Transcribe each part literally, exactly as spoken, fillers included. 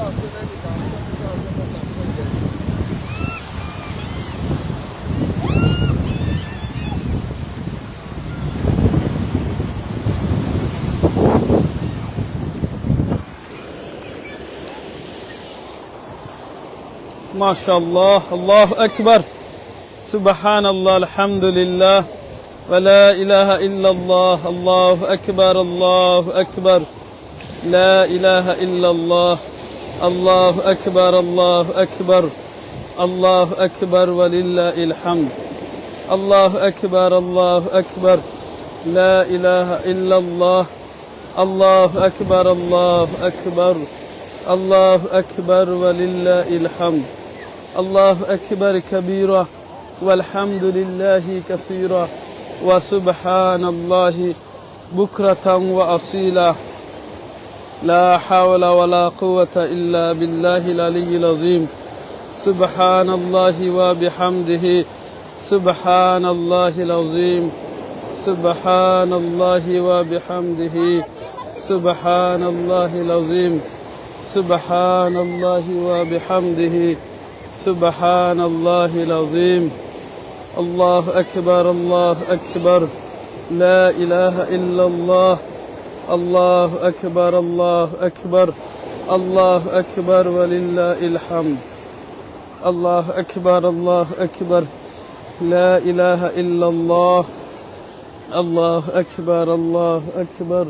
ما شاء الله، الله أكبر. سبحان الله، الحمد لله، ولا إله إلا الله، الله أكبر، الله أكبر. لا إله إلا الله، الله أكبر، الله أكبر، الله أكبر ولله الحمد. الله أكبر، الله أكبر، لا إله إلا الله، الله أكبر، الله أكبر، الله أكبر ولله الحمد. الله أكبر كبيرا، والحمد لله كثيرا، وسبحان الله بكرة وأصيلا. لا حول ولا قوة إلا بالله العلي العظيم. سبحان الله وبحمده. سبحان الله العظيم. سبحان الله وبحمده. سبحان الله العظيم. سبحان الله وبحمده. سبحان الله العظيم. الله أكبر، الله أكبر. لا إله إلا الله. الله أكبر، الله أكبر. الله أكبر ولله الحمد. الله أكبر، الله أكبر. لا إله إلا الله. الله أكبر، الله أكبر.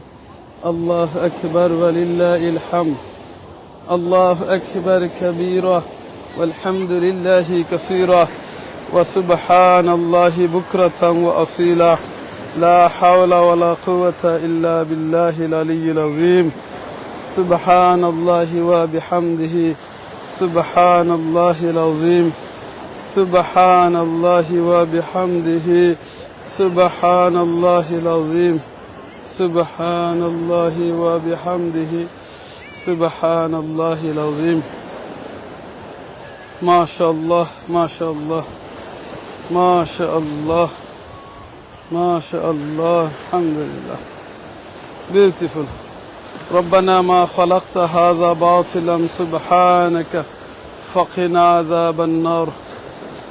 الله أكبر ولله الحمد. الله أكبر كبيرا، والحمد لله كثيرا، وسبحان الله بكرة وأصيلا. لا حول ولا قوة إلا بالله العلي العظيم. سبحان الله وبحمده. سبحان الله العظيم. سبحان الله وبحمده. سبحان الله العظيم. سبحان الله وبحمده. سبحان الله العظيم. ما شاء الله، ما شاء الله، ما شاء الله، ما شاء الله. الحمد لله. Beautiful. ربنا ما خلقت هذا باطلا سبحانك فقنا عذاب النار.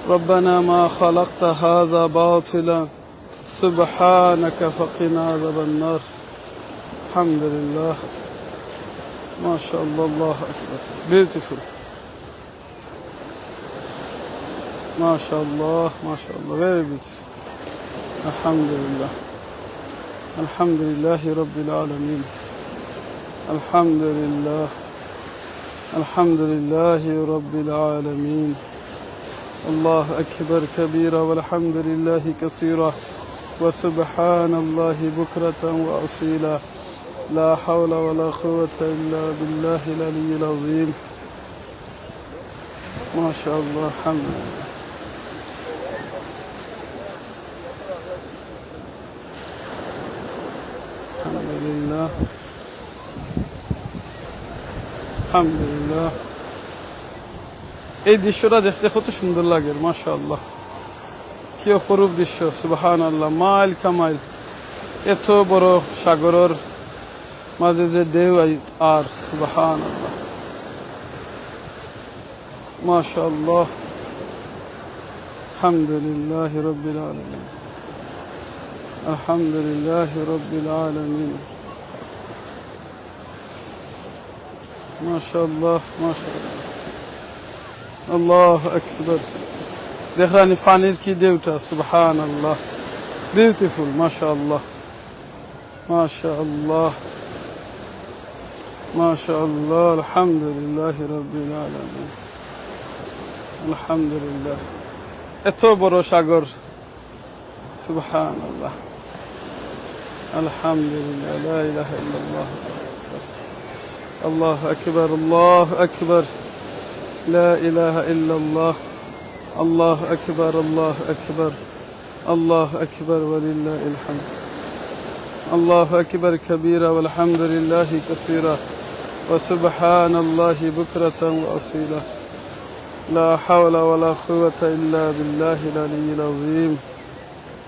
ربنا ما خلقت هذا باطلا سبحانك فقنا عذاب النار. الحمد لله. ما شاء الله، الله أكبر. Beautiful. ما شاء الله، ما شاء الله. Very beautiful. الحمد لله. الحمد لله رب العالمين. الحمد لله. الحمد لله رب العالمين. الله أكبر كبيرا والحمد لله كثيرا وسبحان الله بكرة وأصيلا. لا حول ولا قوة إلا بالله العلي العظيم. ما شاء الله، الحمد لله. الحمد لله. الحمد لله. এই দৃশ্যটা দেখতে কত সুন্দর লাগে, মাশাআল্লাহ। কি অপরূপ দৃশ্য, সুবহানাল্লাহ। মাইল কা মাইল, এত বড় সাগরর মাঝে যে ঢেউ আই-, আর সুবহানাল্লাহ। ما شاء الله. الحمد لله رب العالمين. الحمد لله رب العالمين. ما شاء الله، ما شاء الله. الله أكبر. দেখরানি পানির কি ঢেউটা, সুবহানাল্লাহ। Beautiful, মাশাআল্লাহ। ما شاء الله. ما شاء الله. الحمد لله رب العالمين. الحمد لله. এত বড় সাগর। সুবহানাল্লাহ। الحمد لله. لا إله إلا الله. الله أكبر. الله أكبر. لا إله إلا الله. الله أكبر. الله أكبر. الله أكبر ولله الحمد. الله أكبر كبيرا والحمد لله كثيرا وسبحان الله بكرة وأصيلا. لا حول ولا قوة إلا بالله العلي العظيم.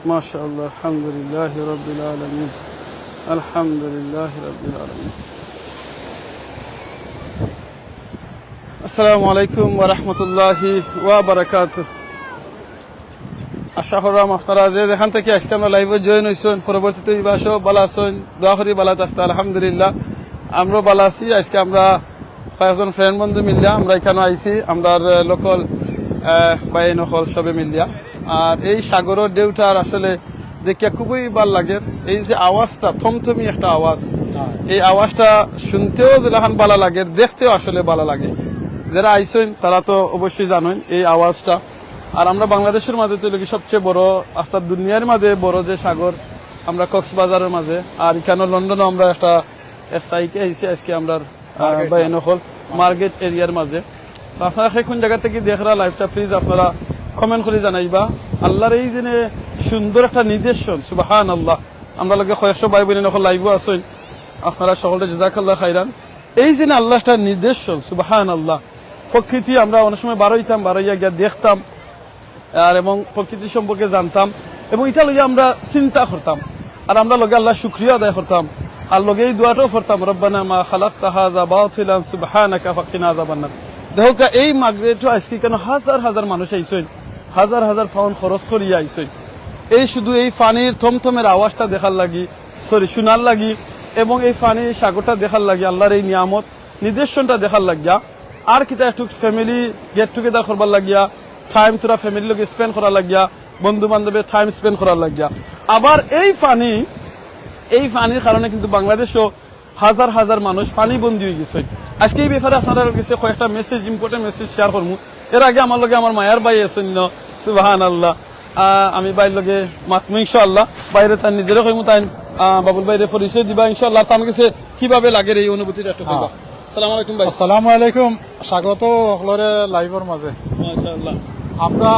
ما شاء الله. الحمد لله رب العالمين. الحمد لله رب العالمين. আসসালামু আলাইকুম ওয়া রাহমাতুল্লাহি ওয়া বারাকাতুহু। আশা করলাম আপনারা যে যেখান থাকি আজকে আমরার live-ও join অইছইন, পরবর্তীতে ইবাসও ভালা আছইন, দোয়া করি ভালা থাকতা। আলহামদুলিল্লাহ, আমরাও ভালা আছি। আজকে আমরা কয়েকজন friend বন্ধু মিলিয়া আমরা ইখানো আইছি, আমরার, আহ, local, আহ, ভাইয়াইন অকল সবে মিলিয়া। আর এই সাগরর ঢেউটার আসলে দেখিয়া খুবই ভালা লাগের। এই যে আওয়াজটা, থমথমি একটা আওয়াজ, হ্যাঁ। এই আওয়াজটা শুনতেও যেলাখান ভালা লাগের, দেখতেও আসলে ভালা লাগে। যারা আইছইন তারা তো অবশ্যই জানইন এই আওয়াজটা। আর আমরা বাংলাদেশর মাঝে তো অইলো কি সবচেয়ে বড়, আস্তা দুনিয়ার মাঝে বড় যে সাগর, আমরা কক্সবাজারর মাঝে, আর ইখানো লন্ডনও আমরা একটা এক site-এ আইছি আজকে আমরার, আহ, market ভাইয়াইন অকল, market area-র মাঝে। তো আপনারা কে কোন জাগা থাকি দেখরা live-টা, please আপনারা comment করি জানাইবা। আল্লাহর এই যে সুন্দর একটা নিদর্শন, সুবহানাল্লাহ। আমরার লগে কয়েকশো ভাই বইন অকল live-ও আছইন, আপনারা সকলরে জাযাকাল্লাহ খাইরান। এই যে আল্লাহর একটা নিদর্শন, সুবহানাল্লাহ। প্রকৃতি আমরা অনেক সময় বারইতাম, বারইয়া গিয়া দেখতাম, আর এবং প্রকৃতি সম্পর্কে জানতাম, এবং ইটা লইয়া আমরা চিন্তা করতাম, আর আমরা লগে আল্লাহর শুকরিয়া আদায় করতাম, আর লগে এই দোয়াটাও পড়তাম, "রব্বানা মা খালাকতা হাযা বাতিলান সুবহানাকা ফাকিনা আযাবান্নার।" দেখউক্কা, এই মার্কেটো আজকে ইখানো হাজার হাজার মানুষ আইছইন, হাজার হাজার pound খরচ করিয়া আইছইন, এই শুধু এই পানির থমথমের আওয়াজটা দেখার লাগি, sorry, শুনার লাগি, এবং এই পানির সাগরটা দেখার লাগি, আল্লাহর এই নিয়ামত নিদর্শনটা দেখার লাগিয়া। আর কিতা একটু family get together করবার লাগিয়া, time থুড়া family-র লগে spend করার লাগিয়া, বন্ধু বান্ধবের time spend করার লাগিয়া। আবার এই পানি, এই পানির কারণে কিন্তু বাংলাদেশও হাজার হাজার মানুষ পানি বন্দী অইগেছে। আজকে এই ব্যাপারে আপনারার গেছে কয়েকটা message, important message share করমু। এর আগে আমার লগে আমার মায়ার ভাই আছইন, সুবহানাল্লাহ। আহ, আমি ভাইর লগে মাতমু ইনশাআল্লাহ। ভাইরে তাইন নিজরে কইমু, তাইন, আহ, বাবুল ভাইরে পরিচয় দিবা ইনশাআল্লাহ। তান গেছে কিভাবে লাগের এই অনুভূতিটা একটু কইবা। হ্যাঁ। আসসালামু আলাইকুম ভাই। আসসালামু আলাইকুম, স্বাগত অকলরে live-র মাঝে। মাশাআল্লাহ। আমরা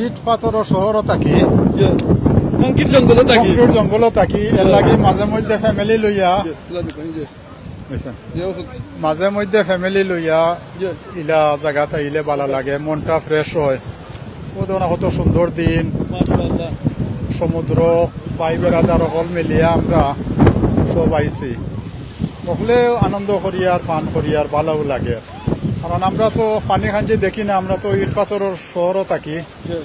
ইট পাথরর শহরও থাকি, জি। কংক্রিট জঙ্গলও থাকি। কংক্রিট জঙ্গলও থাকি, এর জি। লাগি মাঝে মধ্যে family লইয়া জি, তুলা দোকান, জি। বুঝছেন? জি, ওষুধ। মাঝে মধ্যে family লইয়া জি। ইলা জাগাত আইলে ভালা লাগে, মনটা fresh হয়। ও দেখো না, কত সুন্দর দিন, মাশাআল্লাহ। সমুদ্র, ভাই বেড়াদার অকল মিলিয়া আমরা সব আইছি। অকলে আনন্দ করিয়ার পান করিয়ার ভালাও লাগে, কারণ আমরা তো পানি খাঞ্জি দেখি না, আমরা তো ইট পাথরর শহরও থাকি। জি।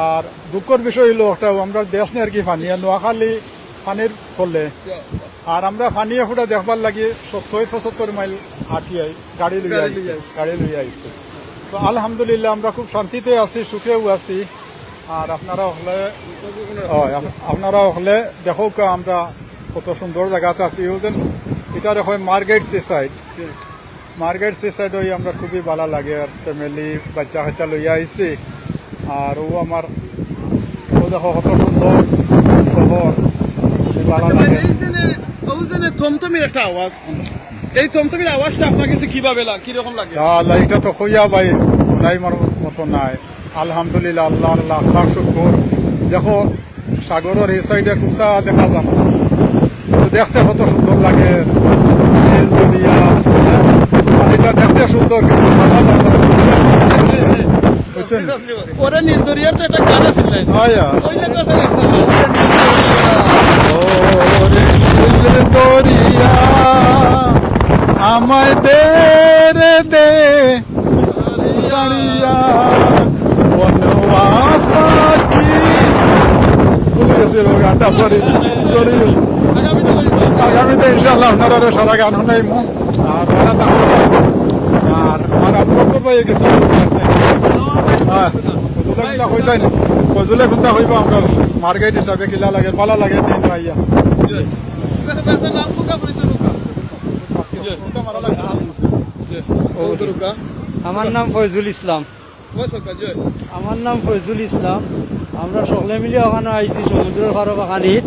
আর দুঃখর বিষয় অইলো একটা, আমরার দেশ নায় আর কি পানি, আর নোয়াখালী পানির তলে। আর আমরা পানি এখুটা দেখবার লাগি সত্তর পঁচাত্তর মাইল আটিয়া গাড়ি লইয়া গাড়ি আইছি, লইয়া আইছি। গাড়ি লইয়া আইছি। তো আলহামদুলিল্লাহ, আমরা খুব শান্তিতে আছি, সুখেও আছি। আর আপনারা অকলে, হয়, আপ-, আপনারা অকলে দেখউক্কা আমরা কত সুন্দর জাগাত আছি। ইউ যেন ইটারে কয় মার্কেট সিসাইড। মার্কেট সিসাইড অই আমরা খুবই ভালা লাগে, আর family বাচ্চা কাচ্চা লইয়া আইছি। আর ও আমার, ও দেখো কত সুন্দর শহর, খুবই ভালা লাগে। এই যে, ও যে থমথমির একটা আওয়াজ, এই থমথমির আওয়াজটা আপনার গেছে কিভাবে লাগে, কিরকম লাগে? আল্লাহ, ইটা তো কইয়া ভাই হুনাইবার মতো নায়। আলহামদুলিল্লাহ, আল্লাহর লাখ লাখ শুকর। দেখো, সাগরর এই সাইডে কুন্তা দেখা যায় না, কিন্তু দেখতে কত সুন্দর লাগে। নীল দরিয়া, পানিটা দেখতে সুন্দর, কিন্তু দেখা যায় না। বুঝছেন? ওরে নীল দরিয়ার তো একটা গান আছিল না? হ্যাঁ, হ্যাঁ। ওই যে তো আছে একটা গান। ওরে নীল দরিয়া, আমায় দে রে দে, সারিয়া, বনওয়া ফাকি। ভুলে গেছি রে গানটা, sorry, sorry। আগামীতে ইনশাআল্লাহ আপনারারে সারা গান হুনাইমু। আর তারা তাহলে আর, আর আপনার তো ভাই গেছে। হ্যাঁ, ফজলে কুন্তা কইতাই না। ফজলে কুন্তা কইবা আমরা মার্কেট হিসাবে কিলা লাগে, ভালা লাগে দিন আইয়া। কুন্তা মারা লাগে? আমার নাম ফয়জুল ইসলাম। আমার নাম ফয়জুল ইসলাম। আমরা সকলে মিলে ওখানো আইছি সমুদ্রর পারো বাগানিত।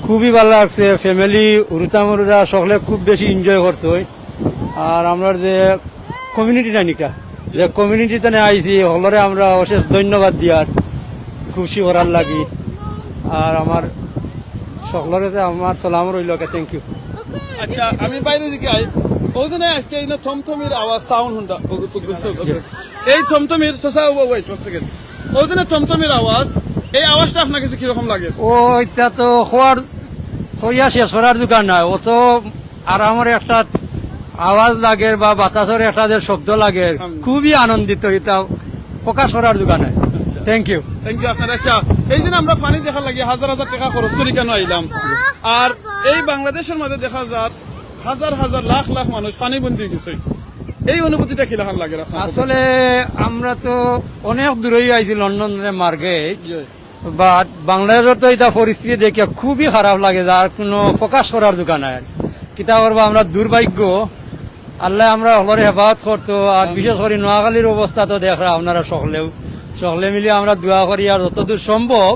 খুবই ভালা লাগছে, family, হুরুতা মুরুতা সকলে খুব বেশি enjoy করছে। আর আমরার যে community নানিকা, যে community তানে আইছি, হকলরে আমরা অশেষ ধন্যবাদ দিয়ার খুশি করার লাগি। আর আমার সকলরে যে আমার সালাম রইল, okay, thank you। আচ্ছা, আমি বাইরে দিকে আই। ওখানে আজকে এই না থমথমির আওয়াজ, sound হুনটা। ও, ও, ও, ও, এই থমথমির, so, so, wait, one second। ওখানে থমথমির আওয়াজ, এই আওয়াজটা আপনার কাছে কিরকম লাগে? ও, এটা তো খোয়ার, খইয়া শেষ করার দোকান নাই। ও তো আর আমার একটা আওয়াজ লাগের বা বাতাসর একটা যে শব্দ লাগের, হুম। খুবই আনন্দিত, ইটা প্রকাশ করার যোগ্য নায়। আচ্ছা। Thank you। Thank you আপনারে। আচ্ছা, এই যে আমরা পানি দেখার লাগি হাজার হাজার টেকা খরচ করি কেনে আইলাম, আর এই বাংলাদেশর মাঝে দেখা যার হাজার হাজার লাখ লাখ মানুষ পানি বন্দী অই গেছে, এই অনুভূতিটা কিলাখান লাগের আপনার? আসলে আমরা তো অনেক দূরেই আইছি, লন্ডন রে মার্গে। জি। But বাংলাদেশর তো ইটা পরিস্থিতি দেখিয়া খুবই খারাপ লাগে, যার কোনো প্রকাশ করার যোগ্য নায়। কিতা করবা, আমরা দুর্ভাগ্য। আল্লায় আমরা হকলরে হেফাজত করতো, আর আমিন। বিশেষ করি নোয়াখালীর অবস্থা তো দেখরা আপনারা সকলেউ, সকলে মিলি আমরা দোয়া করি, আর যতদূর সম্ভব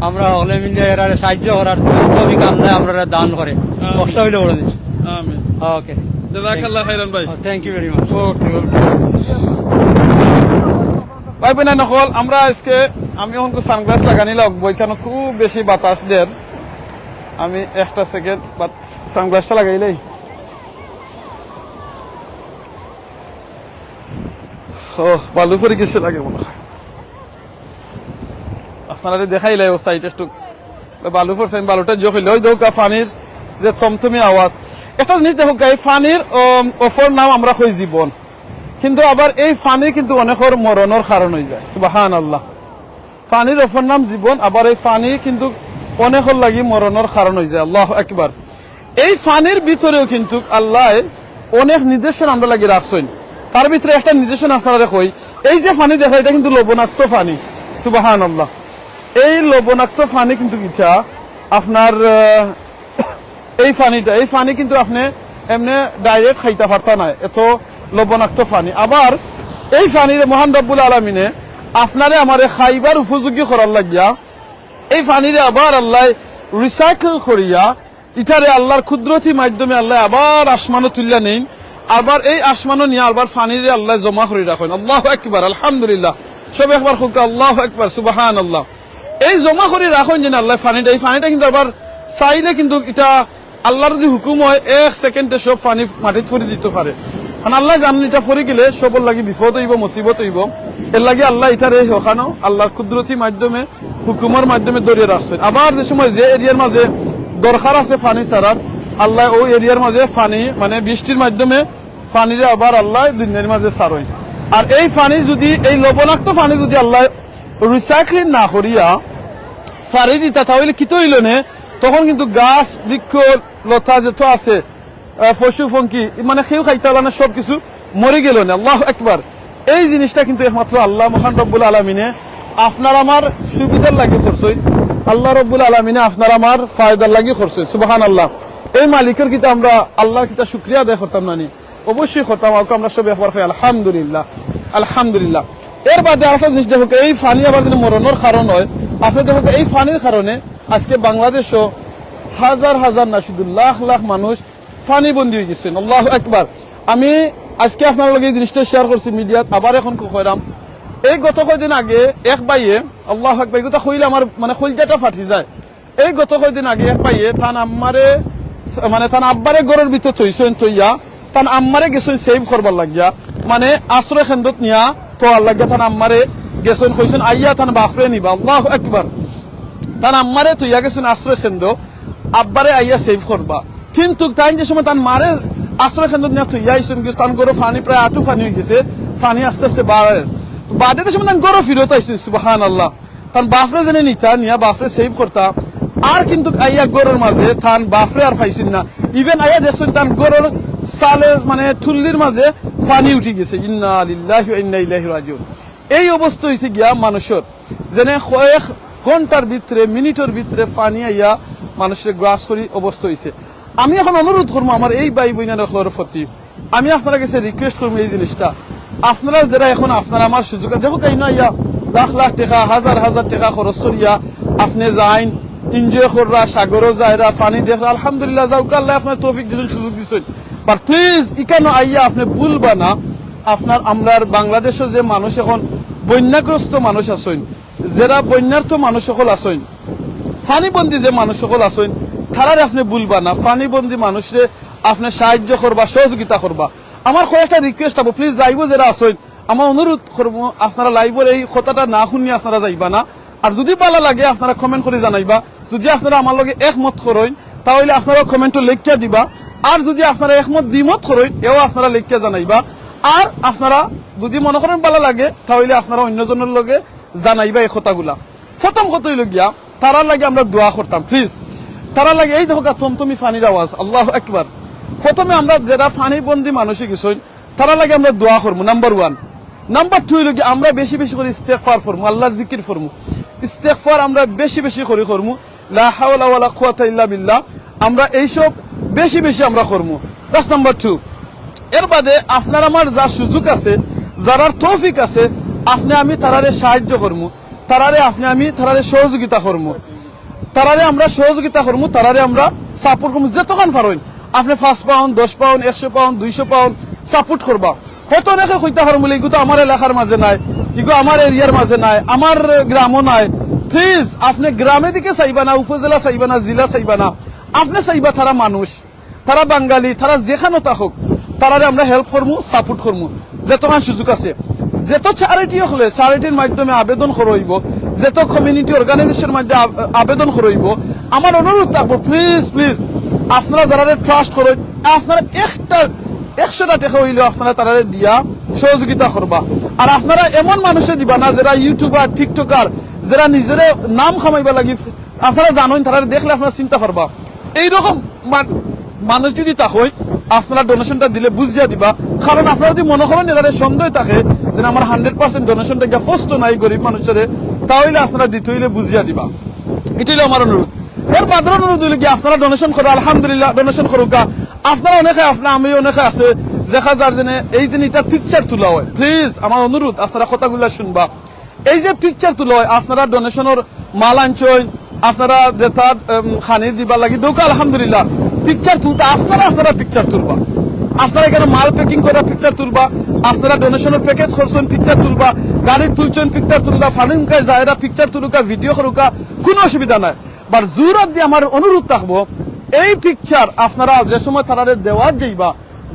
আমরা হকলে মিলি এরারে সাহায্য করার তৌফিক আল্লায় আমরারে দান করে। আমিন। কষ্ট অইলে বড় জিনিস। আমিন। Okay। জাযাকাল্লাহ খাইরান ভাই। Oh, thank you very much। Okay, okay। ভাই বইন অকল, আমরা আইজকে, আমি অখন sunglass লাগানি লাগবো, ইখানো খুব বেশি বাতাস দের। আমি একটা second, but sunglassটা লাগাইলাই। ও, বালু পড়ি গেছে লাগে মনে হয়। আপনারারে দেখাইলাই অউ side একটু বালু পড়ছে, আমি বালুটা জোক অইলে, ওই দেখউক্কা পানির যে থমথমি আওয়াজ। একটা জিনিস দেখউক্কা, এই পানির, উম, অপর নাম আমরা কই জীবন, কিন্তু আবার এই পানি কিন্তু অনেকর মরণর কারণ অই যায়। সুবহানাল্লাহ। পানির অপর নাম জীবন, আবার এই পানি কিন্তু অনেকর লাগি মরণর কারণ অই যায়। আল্লাহু আকবার। এই পানির ভিতরেও কিন্তু আল্লায় অনেক নিদর্শন আমরার লাগি রাখছইন। তার ভিতরে একটা নিদর্শন আপনারারে কই, এই যে পানি দেখরা, ইটা কিন্তু লবণাক্ত পানি। সুবহানাল্লাহ। এই লবণাক্ত পানি কিন্তু ইটা আপনার, আহ, এই পানিটা, এই পানি কিন্তু আপনে এমনে direct খাইতা পারতা নায়, এত লবণাক্ত পানি। আবার এই পানিরে মহান রব্বুল আলামিনে আপনারে আমারে খাইবার উপযোগী করার লাগিয়া এই পানিরে আবার আল্লায় recycle করিয়া ইটারে আল্লার কুদরতি মাধ্যমে আল্লায় আবার আসমানো তুলিয়া নেইন, আবার এই আসমানো নিয়া আবার পানিরে আল্লায় জমা করি রাখইন। আল্লাহু আকবার, আলহামদুলিল্লাহ। সবে একবার কউক্কা, আল্লাহু আকবার, সুবহানাল্লাহ। এই জমা করি রাখইন যে আল্লায় পানিটা, এই পানিটা কিন্তু আবার চাইলে কিন্তু ইটা আল্লার যদি হুকুম অয়, এক second-এ সব পানি মাটিত পড়ি যিতো পারে। কারণ আল্লায় জানইন ইটা পড়ি গেলে সবর লাগি বিপদ অইবো, মুসিবত অইবো। এর লাগি আল্লায় ইটারে অখানো আল্লার কুদরতি মাধ্যমে, হুকুমর মাধ্যমে ধরিয়া রাখছইন। আবার যে সময় যে area-র মাঝে দরকার আছে পানি ছাড়ার, আল্লায় ওই area-র মাঝে পানি, মানে বৃষ্টির মাধ্যমে পানিরে আবার আল্লায় দুনিয়ার মাঝে ছাড়ইন। আর এই পানি যদি, এই লবণাক্ত পানি যদি আল্লায় recycling না করিয়া ছাড়ি দিতা, তাইলে কিতা অইলো নে? তখন কিন্তু গাছ, বৃক্ষ, লতা যত আছে, আহ, পশু, পঙ্খী, মানে কেউ খাইতা পারলা না, সব কিছু মরি গেলো নে। আল্লাহু আকবার। এই জিনিসটা কিন্তু একমাত্র আল্লাহ মহান রব্বুল আলামিনে আপনার আমার সুবিধার লাগি করছইন। আল্লাহ রব্বুল আলামিনে আপনার আমার ফায়দার লাগি করছইন। সুবহানাল্লাহ। এই মালিকর কিতা আমরা আল্লার কিতা শুকরিয়া আদায় করতাম না নি? অবশ্যই করতাম। আউক্কা আমরা সবে একবার কই, আলহামদুলিল্লাহ, আলহামদুলিল্লাহ। এর বাদে আরেকটা জিনিস দেখউক্কা, এই পানি আবার যদি মরণর কারণ অয়, আপনে দেখউক্কা এই পানির কারণে আইজকে বাংলাদেশো হাজার হাজার না, শুধু লাখ লাখ মানুষ পানি বন্দী অই গেছইন। আল্লাহু আকবার। আমি আইজকে আপনারার লগে এই জিনিসটা share করছি media-ত, আবার অখন কইরাম। এই গত কয়দিন আগে এক ভাইয়ে, আল্লাহু আকবার, এই কথা কইলে আমার মানে কইলজাটা ফাটি যায়। এই গত কয়দিন আগে এক ভাইয়ে তান আম্মারে, মানে তান আব্বারে ঘরর ভিতরে থইছইন, থইয়া তান আম্মারে গেছইন save করবার লাগিয়া, মানে আশ্রয় কেন্দ্রত নিয়া থওয়ার লাগিয়া তান আম্মারে গেছইন, কইছইন আইয়া তান বাফরে নিবা। আল্লাহু আকবার। তান আম্মারে থইয়া গেছইন আশ্রয় কেন্দ্র, আব্বারে আইয়া save করবা। কিন্তু তাইন যে সময় তান মারে আশ্রয় কেন্দ্রত নিয়া থইয়া আইছইন, কিন্তু তান ঘরো পানি প্রায় আটু পানি অই গেছে, পানি আস্তে আস্তে বাড়ের। তো বাদে যে সময় তান ঘরো ফিরত আইছইন, সুবহানাল্লাহ, তান বাফরে যেনে নিতা, নিয়া বাফরে save করতা, আর কিন্তু আইয়া ঘরর মাঝে তান বাফরে আর পাইছইন না। Even আইয়া দেখছইন তান ঘরর চালে, মানে তুল্লির মাঝে পানি উঠি গেছে। ইন্না লিল্লাহি ওয়া ইন্না ইলাইহি রাজিউন। এই অবস্থা অইছে গিয়া মানুষর, যেনে কয়েক ঘন্টার ভিতরে, মিনিটর ভিতরে পানি আইয়া মানুষরে গ্রাস করি অবস্থা অইছে। আমি অখন অনুরোধ করমু আমার এই ভাই বইনার অকলর প্রতি, আমি আপনারার গেছে request করমু এই জিনিসটা, আপনারা যেরা অখন আপনারা আমার সুযোগ, দেখউক্কা ইনো আইয়া লাখ লাখ টেকা, হাজার হাজার টেকা খরচ করিয়া আপনে যাইন, enjoy কররা, সাগরো যাইরা, পানি দেখরা, আলহামদুলিল্লাহ, যাউক্কা, আল্লায় আপনারে তৌফিক দিছইন, সুযোগ দিছইন। But please, ইকানো আইয়া আপনে ভুলবা না, আপনার আমরার বাংলাদেশো যে মানুষ অখন বন্যাগ্রস্ত মানুষ আছইন, যেরা বন্যার্ত মানুষ অকল আছইন, পানিবন্দী যে মানুষ অকল আছইন, তারারে আপনে ভুলবা না, পানিবন্দী মানুষরে আপনে সাহায্য করবা, সহযোগিতা করবা। আমার কয়েকটা request থাকবো, please live-ও যেরা আছইন, আমার অনুরোধ করমু আপনারা live-র এই কথাটা না হুনিয়া আপনারা যাইবা না। আর যুদি ভালা লাগে আপনারা comment করি জানাইবা, যুদি আপনারা আমার লগে একমত করইন তাইলে আপনারা comment-ও লেখিয়া দিবা। আর যুদি আপনারা একমত দ্বিমত করইন, এও আপনারা লেখিয়া জানাইবা। আর আপনারা যুদি মনো করইন ভালা লাগে, তা অইলে আপনারা অইন্যজনর লগে জানাইবা এই কথাগুলা। প্রথম কথা অইলো গিয়া, তারার লাগি আমরা দোয়া করতাম, please। তারার লাগি, এই দেখো গা, থমথমি পানির আওয়াজ, আল্লাহু আকবার। প্রথমে আমরা যেরা পানিবন্দী মানুষ অইগেছইন, তারার লাগি আমরা দোয়া করমু, নাম্বার ওয়ান। নাম্বার টু অইলো গিয়া, আমরা বেশি বেশি করি ইস্তেগফার পড়মু, আল্লাহর জিকির পড়মু। ইস্তেগফার আমরা বেশি বেশি করি করমু, লা হাওলা ওয়ালা কুওয়াতা ইল্লা বিল্লাহ। আমরা এইসব বেশি বেশি আমরা করমু। That's number two. এর বাদে আপনার আমার যা সুযোগ আছে, যারার তৌফিক আছে, আপনে আমি তারারে সাহায্য করমু, তারারে আপনে আমি তারারে সহযোগিতা করমু, তারারে আমরা সহযোগিতা করমু, তারারে আমরা সাপোর্ট করমু, যেতখান পারইন। আপনে পাঁচ পাউন্ড, দশ পাউন্ড, একশো পাউন্ড, দুইশো পাউন্ড সাপোর্ট করবা। হয়তো অনেকে কইতা পারইন বুলে, "ইগু তো আমার এলাকার মাঝে নাই, ইগু আমার এরিয়ার মাঝে নাই, আমার গ্রামও নাই।" প্লিজ, আপনে গ্রামে দিকে চাইবা না, উপজেলা চাইবা না, জেলা চাইবা না, আপনে চাইবা তারা মানুষ, তারা বাঙালি, তারা যেখানো থাকউক, তারারে আমরা হেল্প করমু, সাপোর্ট করমু, যেতখান সুযোগ আছে। যত চ্যারিটি অকলে চ্যারিটির মাধ্যমে আবেদন করা অইবো, যত কমিউনিটি অর্গানাইজেশনের মাধ্যমে আব-, আবেদন করা অইবো, আমার অনুরোধ থাকবো, প্লিজ, প্লিজ, আপনারা যারারে ট্রাস্ট করইন, আপনারা একটা, একশোটা টেকা অইলেও আপনারা তারারে দিয়া সহযোগিতা করবা। আর আপনারা এমন মানুষরে দিবা না, যেরা ইউটিউবার, টিকটকার, যেরা নিজরে নাম কামাইবার লাগি, আপনারা জানইন, তারারে দেখলে আপনারা চিনতা পারবা। এইরকম মান-, মানুষ যুদি থাকইন, আপনারা ডোনেশনটা দিলে বুঝিয়া দিবা। কারণ আপনারা যুদি মনো করইন, এরারে সন্দেহ থাকে যে আমার হান্ড্রেড পার্সেন্ট ডোনেশনটা গিয়া ফোস্ট নাই গরিব মানুষরে, তা অইলে আপনারা দিতে অইলে বুঝিয়া দিবা। ইটা অইলো আমার অনুরোধ। এর বাদর অনুরোধ অইলো কি, আপনারা ডোনেশন করো, আলহামদুলিল্লাহ, ডোনেশন করউক্কা। আপনারা অনেকে, আপনারা, আমি অনেকে আছে, দেখা যার যেনে এই দিন ইটার পিকচার তুলা অয়, প্লিজ আমার অনুরোধ, আপনারা কথাগুলা শুনবা। এই যে পিকচার তুলা অয়, আপনারা ডোনেশনর মাল আনছইন, আপনারা যেটা, উম, খানি দিবার লাগি দেউক্কা, আলহামদুলিল্লাহ। পিকচার তুলতা আপনারা, আপনারা পিকচার তুলবা। আপনারা এখানো মাল প্যাকিং করা পিকচার তুলবা, আপনারা ডোনেশনর প্যাকেজ করছইন পিকচার তুলবা, গাড়ি তুলছইন পিকচার তুলবা, ফানির মুখায় যাইরা পিকচার তুলউক্কা, ভিডিও করউক্কা, কুনু অসুবিধা নাই। বাট জোর আত দি আমার অনুরোধ থাকবো, এই পিকচার আপনারা যে সময় তারারে দেওয়াত যাইবা,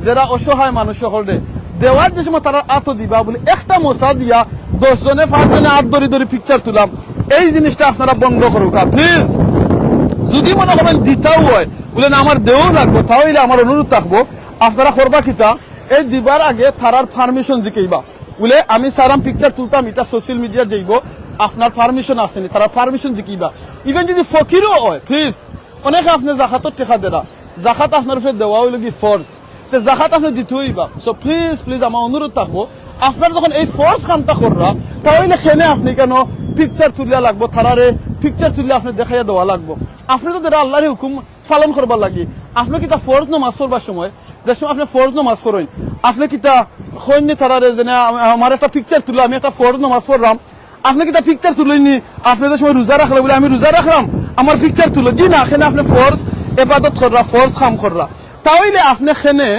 যেরা অসহায় মানুষ অকলরে দেওয়াত যে সময় তারার আতো দিবা, বুলে একটা মশা দিয়া দশ জনে, পাঁচ জনে আত ধরি ধরি পিকচার তুলাম, এই জিনিসটা আপনারা বন্ধ করউক্কা, প্লিজ। যুদি মনো করইন দিতাউ অয়, বুলে না আমার দেওয়াউ লাগবো, তা অইলে আমার অনুরোধ থাকবো, আপনারা করবা কিতা, এই দিবার আগে তারার পারমিশন জিকাইবা। বুলে আমি চাইরাম পিকচার তুলতাম, ইটা সোশ্যাল মিডিয়া যাইবো, আপনার পারমিশন আছে নি? তারার পারমিশন জিকাইবা। ইভেন যুদি ফকিরও অয়, প্লিজ, অনেকে আপনে জাকাতর টেকা দেরা, জাকাত আপনার উপরে দেওয়া অইলো কি ফরজ, তে জাকাত আপনে দিতে অইবা। সো প্লিজ, প্লিজ, আমার অনুরোধ থাকবো, আপনারা যখন এই ফরজ কামটা কররা, তা অইলে কেনে আপনে কেনে পিকচার তুলিয়া লাগবো, তারারে পিকচার তুলিয়া আপনে দেখাইয়া দেওয়া লাগবো? আপনে তো দেরা আল্লাহর হুকুম পালন করবার লাগি। আপনে কিতা ফরজ নমাজ পড়বার সময়, যে সময় আপনে ফরজ নমাজ পড়ইন, আপনে কিতা কইননি তারারে যে না, আম-, আমার একটা পিকচার তুলো, আমি একটা ফরজ নমাজ পড়রাম? আপনে কিতা পিকচার তুলইননি? আপনে যে সময় রোজা রাখরা বুলে আমি রোজা রাখরাম, আমার পিকচার তুলো। জি না, কেনে আপনে ফরজ এবাদত কররা, ফরজ কাম কররা। তা অইলে আপনে কেনে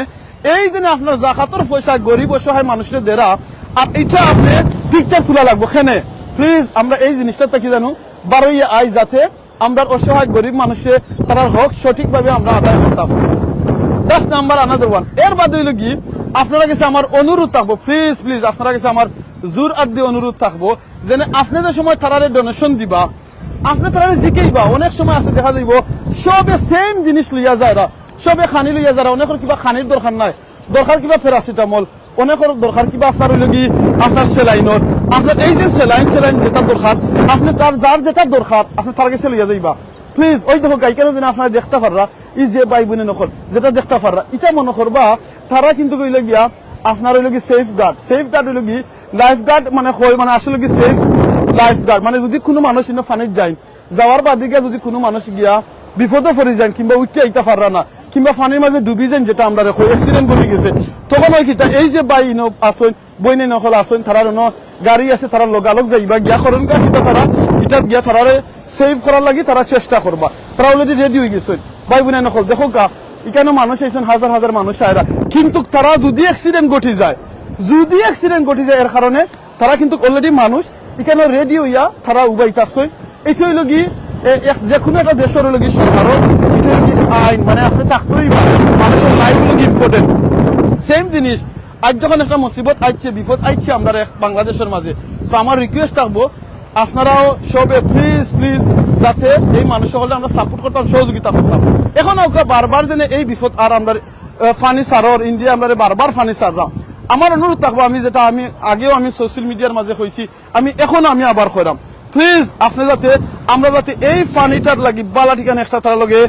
এই যে আপনার জাকাতর পয়সা গরিব অসহায় মানুষরে দেরা, আর ইটা আপনে পিকচার তুলা লাগবো কেনে? প্লিজ, আমরা এই জিনিসটা থাকি জানো বারইয়া আই, যাতে আমরার অসহায় গরিব মানুষে তারার হক সঠিকভাবে আমরা আদায় করতাম। That's number another one। এর বাদে অইলো কি, আপনারা গেছে আমার অনুরোধ থাকবো, প্লিজ, প্লিজ, আপনারা গেছে আমার জোর আত দি অনুরোধ থাকবো, যেনে আপনে যে সময় তারারে ডোনেশন দিবা, আপনে তারারে জিকাইবা। অনেক সময় আছে দেখা যাইবো সবে সেম জিনিস লইয়া যাইরা, সবে খানি লইয়া যাইরা, অনেকর কিবা খানির দরকার নাই, দরকার কিবা প্যারাসিটামল, অনেকর দরকার কিবা আপনার অইলো কি আপনার সেলাইনর, আপনার এই যে সেলাইন, সেলাইন যেটা দরকার, আপনে তার, যার যেটা দরকার, আপনে তার গেছে লইয়া যাইবা। প্লিজ, ওই দেখো গাইকানো যেন আপনারা দেখতা পাররা, এই যে ভাই বইন অকল যেটা দেখতা পাররা, ইটা মনো করবা, তারা কিন্তু অইলো গিয়া আপনার অইলো কি সেফ গার্ড। সেফ গার্ড অইলো কি, লাইফ গার্ড মানে কয়, মানে আসলে কি সেফ লাইফ গার্ড, মানে যুদি কুনু মানুষ ইনো পানিত যায়, যাওয়ার বাদে গিয়া যুদি কুনু মানুষ গিয়া বিপদো পড়ি যাইন কিংবা উঠতে আইতা পাররা না, কিংবা পানির মাঝে ডুবি যাইন, যেটা আমরারে কই অ্যাক্সিডেন্ট ঘটি গেছে, তখন অয় কিতা, এই যে ভাই ইনো আছইন, বইন অকল আছইন, তারার অনো গাড়ি আছে, তারা লগালগ যাইবা গিয়া করইন কা কিতা, তারা ইটার গিয়া তারারে সেভ করার লাগি তারা চেষ্টা করবা, তারা already রেডি অই গেছইন। ভাই বইন অকল দেখউক্কা, ইকানো মানুষ আইছইন, হাজার হাজার মানুষ আইরা, কিন্তু তারা যুদি অ্যাক্সিডেন্ট ঘটি যায়, যুদি অ্যাক্সিডেন্ট ঘটি যায়, এর কারণে তারা কিন্তু already মানুষ ইকানো রেডি অইয়া তারা উবাই থাকছইন। ইটা অইলো কি, এ, এক, যে কুনু একটা দেশর অইলো কি সরকারর, ইটা অইলো কি আইন, মানে আপনে থাকতে অইবো, মানুষর লাইফ অইলো কি ইম্পর্টেন্ট। সেম জিনিস, আইজ যখন একটা মুসিবত আইছে, বিপদ আইছে আমরার এক বাংলাদেশর মাঝে, so আমার রিকোয়েস্ট থাকবো, আপনারাও সবে প্লিজ, প্লিজ, যাতে এই মানুষ অকলরে আমরা সাপোর্ট করতাম, সহযোগিতা করতাম। এখন ওকে বারবার যেন এই বিপদ আর আমরা, আহ, পানি ছাড়র, ইন্ডিয়া আমরা বারবার পানি ছাড়রা। আমার অনুরোধ থাকবো, আমি যেটা আমি আগেও আমি সোশ্যাল মিডিয়ার মাঝে কইছি, আমি এখন আমি আবার কইরাম, প্লিজ আপনি যাতে আমরা যাতে এই পানিটার লাগি বালা ঠিকানা একটা তারা লগে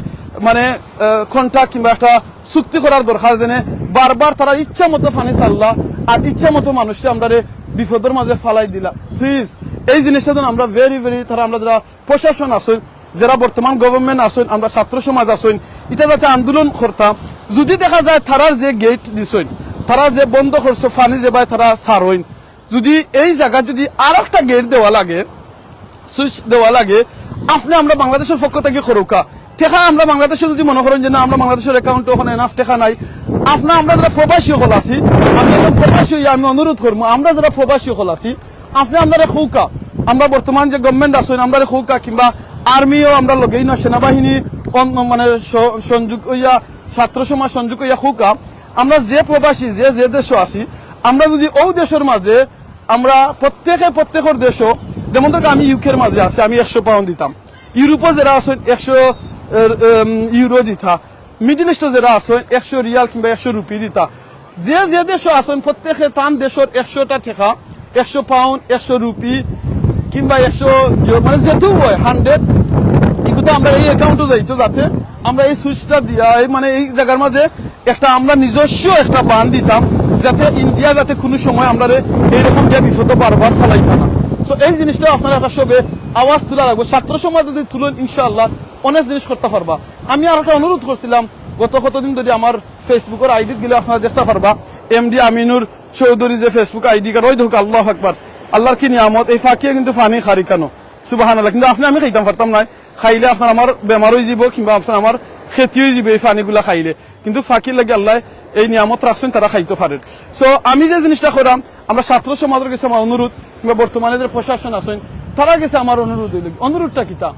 মানে, আহ, কন্ট্রাক্ট কিংবা একটা চুক্তি করার দরকার, যেন বারবার তারা ইচ্ছা মতো পানি ছাড়লা আর ইচ্ছা মতো মানুষকে আমরা বিপদের মাঝে ফালাই দিলা। প্লিজ এই জিনিসটা যেন আমরা ভেরি ভেরি তারা আমরা যারা প্রশাসন আছইন, যারা বর্তমান গভর্নমেন্ট আছইন, আমরা ছাত্র সমাজ আছইন, এটা যাতে আন্দোলন করতাম। যদি দেখা যায় তারার যে গেট দিছইন, তারা যে বন্ধ করছে পানি যে ভাই তারা ছাড়ইন, যদি এই জায়গা যদি আর একটা গেট দেওয়া লাগে, সুইচ দেওয়া লাগে, আপনি আমরা বাংলাদেশের পক্ষ থেকে করুকা। টেকা আমরা বাংলাদেশে যদি মনে করেন যে না, আমরা বাংলাদেশের অ্যাকাউন্টে ওখানে এনাফ টেকা নাই, আপনি আমরা যারা প্রবাসী হল আছি, আমি একজন প্রবাসী হইয়া আমি অনুরোধ করবো, আমরা যারা প্রবাসী হল আছি, আপনি আমরারে কউকা, আমরা বর্তমান যে গভর্নমেন্ট আছইন, আমরারে কউকা, কিংবা আর্মিও আমরা লগেই না, সেনাবাহিনী অন-, মানে স-, সংযোগ হইয়া, ছাত্র সমাজ সংযোগ হইয়া কউকা, আমরা যে প্রবাসী, যে যে দেশও আছি, আমরা যদি ও দেশের মাঝে আমরা প্রত্যেকে প্রত্যেকের দেশও, যেমন ধরো আমি ইউকের মাঝে আছি, আমি একশো পাউন্ড দিতাম, ইউরোপও যারা আছইন একশো, এর, এম, ইউরো দিতা, মিডল ইস্টও যারা আছইন একশো রিয়াল কিংবা একশো রুপি দিতা। যে যে দেশও আছইন প্রত্যেকে তান দেশের একশোটা টেকা, একশো পাউন্ড, একশো রুপি কিংবা একশো জ-, মানে যেহেতু হয় হান্ড্রেড, এগুলো আমরা এই অ্যাকাউন্টে যাইতো যাতে আমরা এই সুইচটা দিয়া এই মানে এই জায়গার মাঝে একটা আমরা নিজস্ব একটা বান দিতাম, যাতে ইন্ডিয়া যাতে কোনো সময় আমরারে এইরকম যে বিপদে বারবার ফালাইতা না। তো এই জিনিসটা আপনারা একটা সবে আওয়াজ তোলা লাগবে। ছাত্র সমাজ যদি তুলেন, ইনশাআল্লাহ অনেক জিনিস করতে পারবা। আমি আর একটা অনুরোধ করছিলাম, গত কতদিন ধরে আমার ফেসবুকের আইডিত গেলে আপনারা দেখতে পারবা, এমডি আমিনুর চৌধুরী যে ফেসবুক আইডি কার্ড, ওই দেখুক, আল্লাহ আকবার, আল্লাহর কি নিয়ামত, এই ফাঁকিয়ে কিন্তু পানি খারি কেন, সুবাহান আল্লাহ। কিন্তু আপনি আমি খাইতাম পারতাম না, খাইলে আপনার আমার বেমার হয়ে যাব কিংবা আপনার আমার ক্ষতি হয়ে যাবে এই পানিগুলা খাইলে। কিন্তু ফাঁকির লাগি আল্লাহ এই নিয়ামত রাখছেন, তারা খাইতে পারেন। সো আমি যে জিনিসটা করাম, আমরা ছাত্র সমাজের কাছে আমার অনুরোধ, কিংবা বর্তমানে যে প্রশাসন আছেন, তারা গেছে আমার অনুরোধ হইল কি, অনুরোধটা কিতা?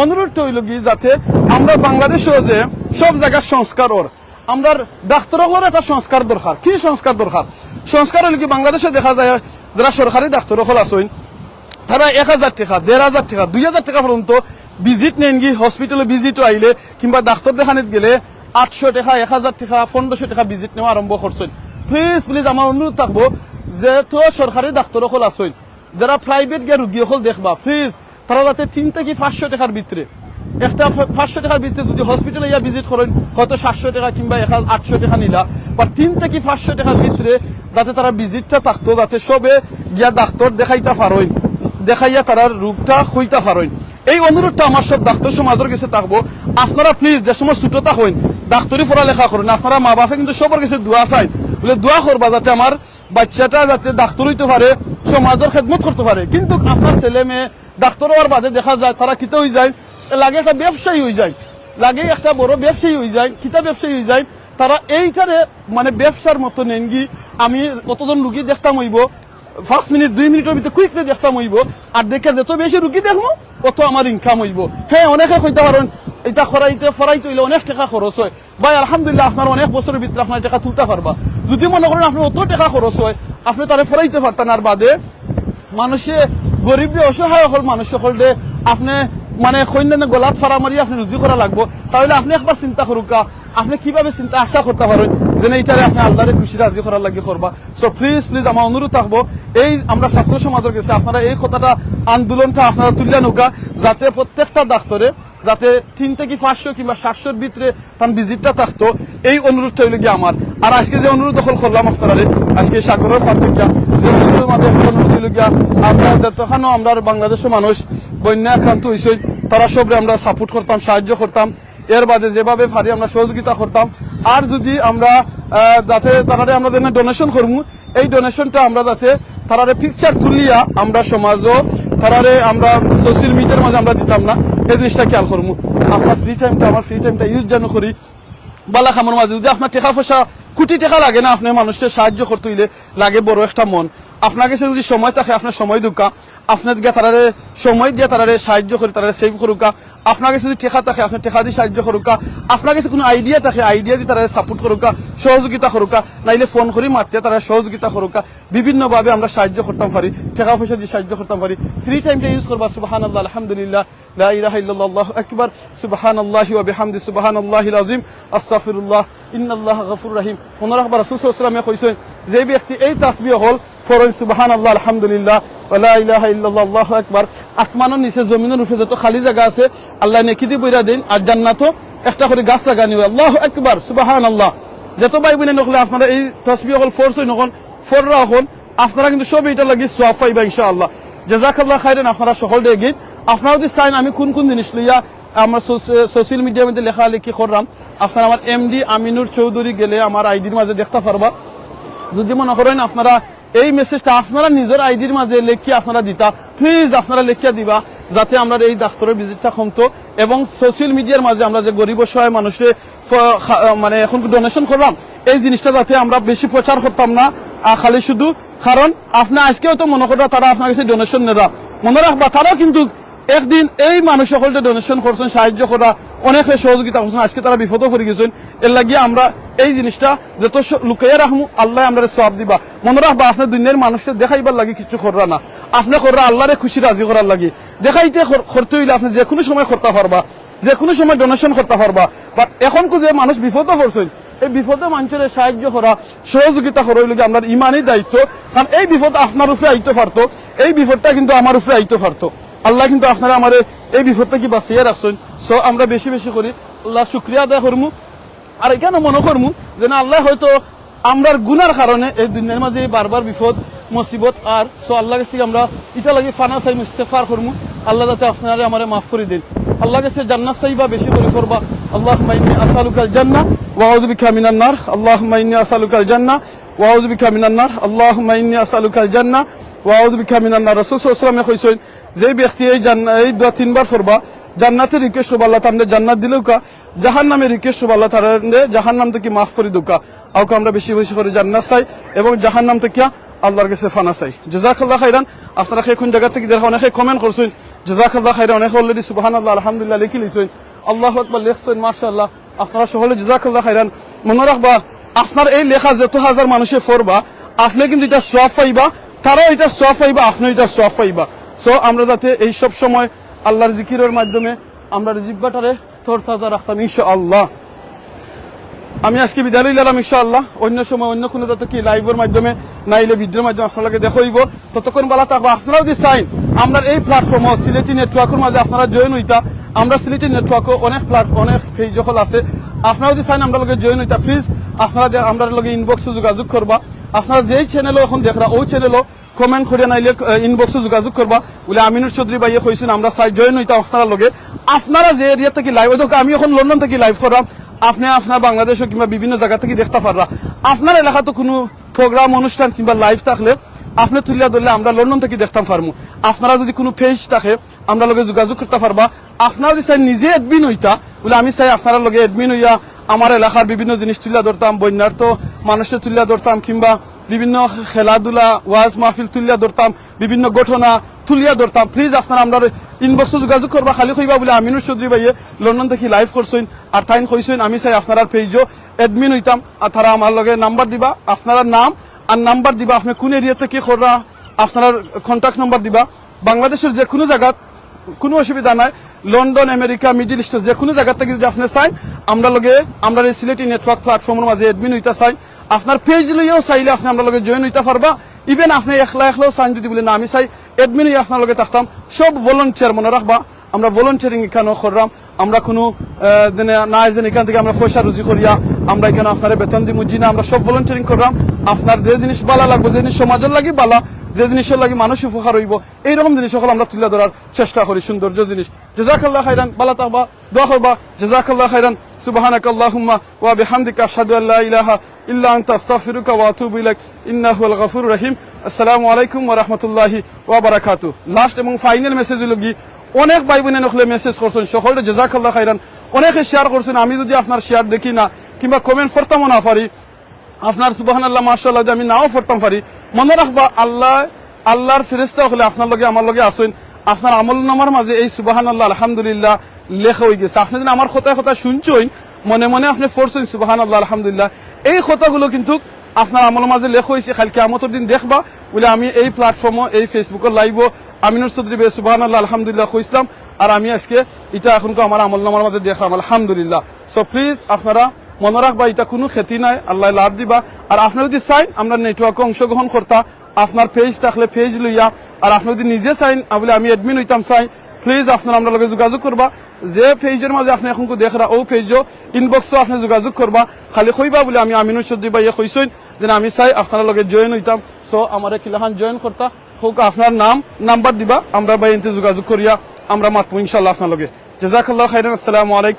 অনুরোধটা হইল কি, যাতে আমরা বাংলাদেশেও যে সব জায়গার সংস্কার ওর, আমরার ডাক্তার হকলর একটা সংস্কার দরকার। কি সংস্কার দরকার? সংস্কার হইল কি, বাংলাদেশে দেখা যায় যারা সরকারি ডাক্তার হকল আছইন, তারা এক হাজার টেকা, দেড় হাজার টেকা, দুই হাজার টেকা পর্যন্ত ভিজিট নেন কি, হসপিটালে ভিজিটও আইলে কিংবা ডাক্তার দেখানিত গেলে আটশো টেকা, এক হাজার টেকা, পনেরোশো টেকা ভিজিট নেওয়া আরম্ভ করছইন। প্লিজ, প্লিজ, আমার অনুরোধ থাকবো, যেহেতু সরকারি ডাক্তার হকল আছইন, যারা প্রাইভেট গিয়া রুগী হকল দেখবা, প্লিজ, তারা যাতে তিন থেকে পাঁচশো টেকার ভিতরে, একটা ফা-, পাঁচশো টেকার ভিতরে যদি হসপিটালে ইয়া ভিজিট করেন, হয়তো সাতশো টেকা কিংবা এক হাজার আটশো টেকা নিলা, বা তিন থেকে পাঁচশো টেকার ভিতরে যাতে তারা ভিজিটটা থাকতো, যাতে সবে গিয়া ডাক্তার দেখাইতা পারইন, দেখাইয়া তারার রোগটা হইতা পারইন। এই অনুরোধটা আমার সব ডাক্তার সমাজের কাছে থাকবো। আপনারা প্লিজ যে সময় ছোট থাকইন, ডাক্তারি পড়ালেখা করেন, আপনারা মা বাপে কিন্তু সবার কাছে দোয়া চাইন, বলে দোয়া করবা যাতে আমার বাচ্চাটা যাতে ডাক্তার হইতে পারে, সমাজের খেদমত করতে পারে। কিন্তু আপনার ছেলে মেয়ে ডাক্তার হওয়ার বাদে দেখা যায় তারা কিতা হয়ে যায়, এ লাগে একটা ব্যবসায়ী হয়ে যায়, লাগে একটা বড় ব্যবসায়ী হয়ে যায়। কিতা ব্যবসায়ী হয়ে যায়? তারা এইটারে মানে ব্যবসার মতো নেনগি। আমি অতজন রুগী দেখতাম হইব, পাঁচ মিনিট দুই মিনিটের ভিতরে কুইকলি দেখতাম হইব, আর দেখে যত বেশি রুগী দেখবো অত আমার ইনকাম হইব। হ্যাঁ, অনেকে কইতে পারেন এটা করাইতে ফরাইতে হইলে অনেক টাকা খরচ হয়। ভাই, আলহামদুলিল্লাহ, আপনার অনেক বছরের ভিতরে আপনার টাকা তুলতে পারবা। যদি মনে করেন আপনার অত টাকা খরচ হয়, আপনি তারে ফরাইতে পারতেন, আর বাদে মানুষে গরিব অসহায় হকল মানুষ হকলরে আপনি মানে কইন না গলাত ফাড়া মারি আপনি রুজি করা লাগবো, তাহলে আপনি একবার চিন্তা করুকা, আপনি কিভাবে চিন্তা আশা করতে পারেন যে না, এটারে আপনি আল্লাহরে খুশি রাজি করার লাগি করবা। সো প্লিজ, প্লিজ, আমার অনুরোধ থাকবো, এই আমরা ছাত্র সমাজের কাছে আপনারা এই কথাটা, আন্দোলনটা আপনারা তুলিয়া নৌকা, যাতে প্রত্যেকটা ডাক্তারে যাতে তিন থেকে পাঁচশো কিংবা সাতশোর ভিতরে তান ভিজিটটা থাকতো, এই অনুরোধটা হইল গিয়া আমার। আর আজকে যে অনুরোধ দখল করলাম আপনারা, আজকে সাগরের পার থেকে যে অনুরোধের মাঝে একটা অনুরোধ হইল গিয়া, আমরা যতখানো আমরা বাংলাদেশের মানুষ বন্যা আক্রান্ত হয়েছে, তারা সবরে আমরা সাপোর্ট করতাম, সাহায্য করতাম, এর বাদে যেভাবে পারি আমরা সহযোগিতা করতাম। আর যদি আমরা, আহ, যাতে তারারে আমরা যেন ডোনেশন করমু, এই ডোনেশনটা আমরা যাতে তারারে পিকচার তুলিয়া আমরা সমাজও তারারে আমরা সোশ্যাল মিডিয়ার মাঝে আমরা দিতাম না, এই জিনিসটা খেয়াল করমু। আপনার ফ্রি টাইমটা, আমার ফ্রি টাইমটা ইউজ যেন করি বালা কামর মাঝে। যদি আপনার টাকা পয়সা, কোটি টাকা লাগে না, আপনি মানুষকে সাহায্য করতে হইলে লাগে বড় একটা মন। আপনার কাছে যদি সময় থাকে, আপনার সময় দুকা, আপনি গিয়া তারারে সময় দিয়া তারারে সাহায্য করি, তারারে সেভ করুকা। আপনার কাছে যদি টাকা থাকে, আপনি টাকা দিয়ে সাহায্য করুকা। আপনার কাছে কোনো আইডিয়া থাকে, আইডিয়া দিয়ে তারারে সাপোর্ট করুকা, সহযোগিতা করুকা। নাইলে ফোন করি মাতিয়া তারারে সহযোগিতা করুকা। বিভিন্নভাবে আমরা সাহায্য করতাম পারি, টাকা পয়সা দিয়ে সাহায্য করতাম পারি। ফ্রি টাইমটা ইউজ করবা, সুবহানাল্লাহ, আলহামদুলিল্লাহ। লা ইলাহা ইল্লাল্লাহ, আল্লাহু আকবার, সুবহানাল্লাহি ওয়া বিহামদি, সুবহানাল্লাহিল আযীম, আস্তাগফিরুল্লাহ, ইন্নাল্লাহা গাফুরুর রাহিম। মনো রাখবা, রাসূল সাল্লাল্লাহু আলাইহি ওয়াসাল্লামে কইছইন, যে ব্যক্তি এই তাসবিহ অকল পড়ইন, সুবহানাল্লাহ, আলহামদুলিল্লাহ, ওয়া লা ইলাহা ইল্লাল্লাহ, আল্লাহু আকবার, আসমানর নিচে জমিনর উপরে যত খালি জাগা আছে, আল্লায় নেকি দি ভইরা দেইন, আর জান্নাতো একটা করি গাছ লাগানি অয়। আল্লাহু আকবার, সুবহানাল্লাহ। যত ভাই বইন অকলে আপনারা এই তাসবিহ অকল পড়ছইন অখন, পড়রা অখন, আপনারা কিন্তু সবে ইটার লাগি সওয়াব পাইবা ইনশাআল্লাহ। জাযাকাল্লাহ খাইরান, আপনারা সকলরে এগিন। আপনারা যদি চাইন আমি কুন কুন জিনিস লইয়া আমার সোস-, সোশ্যাল মিডিয়ার মধ্যে লেখালেখি কররাম, আপনারা আমার এমডি আমিনুর চৌধুরী গেলে আমার আইডির মাঝে দেখতা পারবা। যদি মনো করইন আপনারা এই মেসেজটা আপনারা নিজর আইডির মাঝে লেখিয়া আপনারা দিতা, প্লিজ আপনারা লেখিয়া দিবা, যাতে আমরার এই ডাক্তারর ভিজিটটা কমতো এবং সোশ্যাল মিডিয়ার মাঝে আমরা যে গরিব অসহায় মানুষরে ফ-, খা-, মানে, এখন ডোনেশন কররাম, এই জিনিসটা যাতে আমরা বেশি প্রচার করতাম না, আহ, খালি শুধু, কারণ আপনে আইজকে হয়তো মনো কররা তারা আপনার গেছে ডোনেশন নেরা, মনো রাখবা তারাও কিন্তু একদিন এই মানুষ অকলরে ডোনেশন করছইন, সাহায্য কররা, অনেকে সহযোগিতা করছইন, আইজকে তারা বিপদো পড়ি গেছইন। এর লাগি আমরা এই জিনিসটা যত স-, লুকাইয়া রাখমু, আল্লায় আমরারে সওয়াব দিবা। মনো রাখবা, আপনে দুনিয়ার মানুষরে দেখাইবার লাগি কিচ্ছু কররা না, আপনে কররা আল্লারে খুশি রাজি করার লাগি। দেখাইতে কর-, করতে অইলে আপনে যে কুনু সময় করতা পারবা, যে কুনু সময় ডোনেশন করতা পারবা। বাট এখন কু যে মানুষ বিপদো পড়ছইন, এই বিপদো মানষরে সাহায্য করা, সহযোগিতা করা অইলো গিয়া আমরার ইমানি দায়িত্ব। কারণ এই বিপদ আপনার উপরে আইতো পারতো, এই বিপদটা কিন্তু আমার উপরে আইতো পারতো। আল্লায় কিন্তু আপনারে আমারে এই বিপদ থাকি বাঁচাইয়া রাখছইন। So আমরা বেশি বেশি করি আল্লার শুকরিয়া আদায় করমু। আর ইখানো মনো করমু যে না, আল্লায় হয়তো আমরার গুনার কারণে এই দুনিয়ার মাঝে এই বারবার বিপদ মুসিবত আর। So আল্লার গেছে আমরা ইটার লাগি ফানা চাইমু, ইস্তেগফার করমু, আল্লায় যাতে আপনারে আমারে মাফ করি দেইন। আল্লার গেছে জান্নাত চাইবা, বেশি করি পড়বা, আল্লাহুম্মা ইন্নী আসআলুকাল জান্নাহ ওয়া আউযু বিকা মিনান নার, আল্লাহুম্মা ইন্নী আসআলুকাল জান্নাহ ওয়া আউযু বিকা মিনান নার, আল্লাহুম্মা ইন্নী আসআলুকাল জান্নাহ ওয়া আউযু বিকা মিনান নার। রাসূল সাল্লাল্লাহু আলাইহি ওয়াসাল্লামে কইছইন, যে ব্যক্তি এই জান্না-, এই দোয়া তিনবার পড়বা, জান্নাতে রিকোয়েস্ট করবা, আল্লাহ তানরে জান্নাত দিলাউক্কা, জাহান্নামে রিকোয়েস্ট করবা, আল্লাহ তানরে জাহান্নাম থাকি মাফ করি দেউক্কা। অউক্কা আমরা বেশি বেশি করি জান্নাত চাই এবং জাহান্নাম থাকি আল্লার গেছে ফানা চাই। জাযাকাল্লাহ খাইরান। আপনারা কে কুন জাগা থাকি দেখরা, অনেকে কমেন্ট করছইন, জাযাকাল্লাহ খাইরান, অনেকে already সুবহানাল্লাহ, আলহামদুলিল্লাহ লেখি লইছইন, আল্লাহু আকবার লেখছইন, মাশাআল্লাহ। আপনারা সকলে জাযাকাল্লাহ খাইরান। মনো রাখবা, আপনার এই লেখা যত হাজার মানুষে পড়বা, আপনে কিন্তু ইটার সওয়াব পাইবা, তারাও ইটার সওয়াব পাইবা, আপনেও ইটার সওয়াব পাইবা। So আমরা যাতে এই সব সময় আল্লার জিকিরর মাধ্যমে আমরার জিব্বাটারে তরতাজা রাখতাম ইনশাআল্লাহ। আমি আইজকে বিদায় লইলাম ইনশাআল্লাহ। অইন্য সময় অইন্য কুনু জাগা থাকি লাইভর মাধ্যমে নাইলে ভিডিওর মাধ্যমে আপনার লগে দেখা অইবো। ততক্ষণ ভালা থাকবা। আপনারা যদি চাইন আমরার এই প্ল্যাটফর্মো সিলেটি নেটওয়ার্কর মাঝে আপনারা জয়েন অইতা, আমরার সিলেটি নেটওয়ার্কো অনেক প্ল্যাট-, অনেক পেজ অকল আছে। আপনারা যদি চাইন আমরার লগে জয়েন অইতা, প্লিজ আপনারা দে-, আমরার লগে ইনবক্সো যোগাযোগ করবা। আপনারা যেই চ্যানেলো অখন দেখরা, অউ চ্যানেলো কমেন্ট করিয়া নাইলে, আহ, ইনবক্সো যোগাযোগ করবা। বুলে আমিনুর চৌধুরী ভাইয়ে কইছইন, আমরা চাই জয়েন অইতাম আপনারার লগে। আপনারা যে এরিয়া থাকি লাইভ, অউ দেখো, আমি অখন লন্ডন থাকি লাইভ কররাম, আপনে আপনার বাংলাদেশো কিংবা বিভিন্ন জাগা থাকি দেখতা পাররা। আপনার এলাকাত কুনু প্রোগ্রাম, অনুষ্ঠান কিংবা লাইভ থাকলে আপনে তুলিয়া ধরলে আমরা লন্ডন থাকি দেখতাম পারমু। আপনারা যদি কুনু পেজ থাকে, আমরার লগে যোগাযোগ করতা পারবা। আপনারা যদি চাইন নিজে অ্যাডমিন অইতা, বুলে আমি চাই আপনারার লগে অ্যাডমিন অইয়া আমার এলাকার বিভিন্ন জিনিস তুলিয়া ধরতাম, বন্যার্ত মানুষরে তুলিয়া ধরতাম, কিংবা বিভিন্ন খেলাধুলা, ওয়াজ মাহফিল তুলিয়া ধরতাম, বিভিন্ন ঘটনা তুলিয়া ধরতাম, প্লিজ আপনারা আমরার ইনবক্সো যোগাযোগ করবা। খালি কইবা বুলে আমিনুর চৌধুরী ভাইয়ে লন্ডন থাকি লাইভ করছইন, আর তাইন কইছইন আমি চাই আপনারার পেজো অ্যাডমিন অইতাম। আর তারা আমার লগে নাম্বার দিবা, আপনারার নাম আর নাম্বার দিবা, আপনে কুন এরিয়া থাকি কররা, আপনারার কন্টাক্ট নাম্বার দিবা। বাংলাদেশর যে কুনু জাগাত কুনু অসুবিধা নাই, লন্ডন, আমেরিকা, মিডল ইস্ট, যে কুনু জাগা থাকি যদি আপনে চাইন, আমরার লগে, আমরার এই সিলেটি নেটওয়ার্ক প্ল্যাটফর্মর মাঝে অ্যাডমিন অইতা চাইন, আপনার পেজ লইয়াও চাইলে আপনে আমরার লগে জয়েন অইতা পারবা। Even আপনে একলা একলাও চাইন যদি বুলে না আমি চাই অ্যাডমিন অইয়া আপনার লগে থাকতাম, সব ভলান্টিয়ার মনো রাখবা, আমরা ভলান্টিয়ারিং ইখানো কররাম, আমরা কুনু, আহ, দিনে না আইজেন ইখান থাকি আমরা পয়সা রুজি করিয়া আমরা ইখানো আপনারে বেতন দিমু, জি না, আমরা সব ভলান্টিয়ারিং কররাম। আপনার যে জিনিস ভালা লাগবো, যে জিনিস সমাজর লাগি ভালা, যে জিনিসর লাগি মানুষ উপকার অইবো, এইরকম জিনিস অকল আমরা তুলিয়া ধরার চেষ্টা করি, সৌন্দর্য জিনিস। জাযাকাল্লাহ খাইরান, ভালা থাকবা, দোয়া করবা। জাযাকাল্লাহ খাইরান। সুবহানাকাল্লাহুম্মা ওয়া বিহামদিকা, আশহাদু আল্লা ইলাহা ইল্লা আনতা, আস্তাগফিরুকা ওয়া আতুবু ইলাইক। ইন্নাহু হুয়াল গাফুরুর রহিম। আসসালামু আলাইকুম ওয়া রাহমাতুল্লাহি ওয়া বারাকাতুহু। লাস্ট এবং ফাইনাল মেসেজ অইলো গি, অনেক ভাই বইন অকলে মেসেজ করছইন, সকলরে জাযাকাল্লাহ খাইরান। অনেকে শেয়ার করছইন, আমি যদি আপনার শেয়ার দেখি না কিংবা কমেন্ট পড়তামও না পারি, আপনার সুবহানাল্লাহ, মাশাআল্লাহ যদি আমি নাও পড়তাম পারি, মনো রাখবা আল্লাহ, আল্লার ফেরেশতা অকলে আপনার লগে আমার লগে আছইন। আপনার আমলনামার মাঝে এই সুবহানাল্লাহ, আলহামদুলিল্লাহ লেখা অইগেছে। আপনে যদি আমার কথায় কথায় হুনছইন, মনে মনে আপনে পড়ছইন সুবহানাল্লাহ, আলহামদুলিল্লাহ, এই কথাগুলো কিন্তু আপনার আমলর মাঝে লেখা অইছে। কাইল কিয়ামতর দিন দেখবা, বুলে আমি এই প্ল্যাটফর্মো, এই Facebook-র লাইভো আমিনুর চৌধুরী ভাইয়ে সুবহানাল্লাহ, আলহামদুলিল্লাহ কইছলাম, আর আমি আজকে ইটা এখনকু আমার আমল নামার মাঝে দেখরাম, আলহামদুলিল্লাহ। So please আপনারা মনো রাখবা, ইটা কুনু ক্ষতি নাই, আল্লায় লাভ দিবা। আর আপনারা যুদি চাইন আমরার network-ও অংশগ্রহণ করতা, আপনার page থাকলে page লইয়া, আর আপনারা যুদি নিজে চাইন, আ, বুলে আমি admin অইতাম চাই, please আপনারা আমরার লগে যোগাযোগ করবা। যে page-র মাঝে আপনে এখনকু দেখরা, অউ page-ও inbox-ও আপনে যোগাযোগ করবা। খালি কইবা বুলে আমি আমিনুর চৌধুরী ভাইয়ে কইছইন যে আমি চাই আপনারার লগে join অইতাম। So আমারে কিলাখান join করতা, হউক আপনার নাম, number দিবা, আমরা ভাই এনতে যোগাযোগ করিয়া আমরা মাতমু ইনশাআল্লাহ আপনার লগে। জাযাকাল্লাহু খাইরান। আসসালামু আলাইকুম।